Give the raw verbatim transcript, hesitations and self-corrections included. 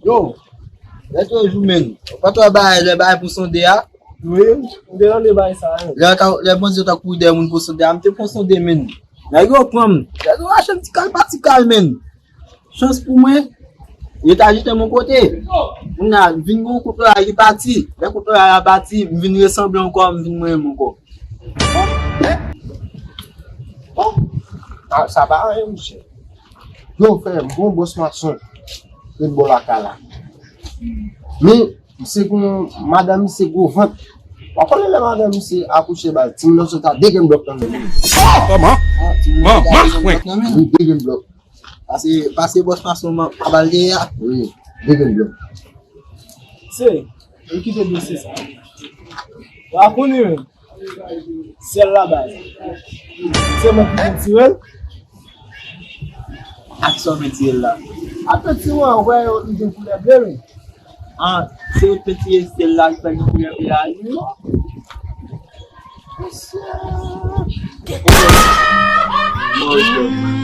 Yo, lè tou jou, men. Ou pa twò bay, lè bay pou sonde a. Wi, m te tande bay sa, wi. Lè ta, lè bandi yo ta kouri dèyè moun pou sonde a, m te pran sonde, men. Nèg yo pran m. Nèg yo rache m ti kal pa ti kal, men. Chans pou mwen, yo ta jete m yon kote. Kounye a, m vin gen yon kout lòray ki pati. Lè kout lòray la pati, m vin resanble ankò, m vin mwen menm ankò. Bon. Ah, sa pa anyen, monchè. Yo, frè m, gon bòs mason ret bò lakay la. Men, misye gon madanm misye gwo vant. W ap konnen lè madanm misye akouche ba l, timoun nan sot a de grenn blòk nan men l. Kòman? Ah, timoun nan sot a de grenn blòk nan men l. Wi, de grenn blòk. Pase, pase bòs mason man, a ba l dèyè a. Wi, de grenn blòk. Se, yo kite dosye sa. W a konnen, men. Syèl la bay. Se mwen ki pentire l. Ak sa w pentire l la. A pentire w wè yo li gen koulè ble, men. Ah, se ou pentire syèl la ki fè gen koulè ble a, non? Mesye. Oh,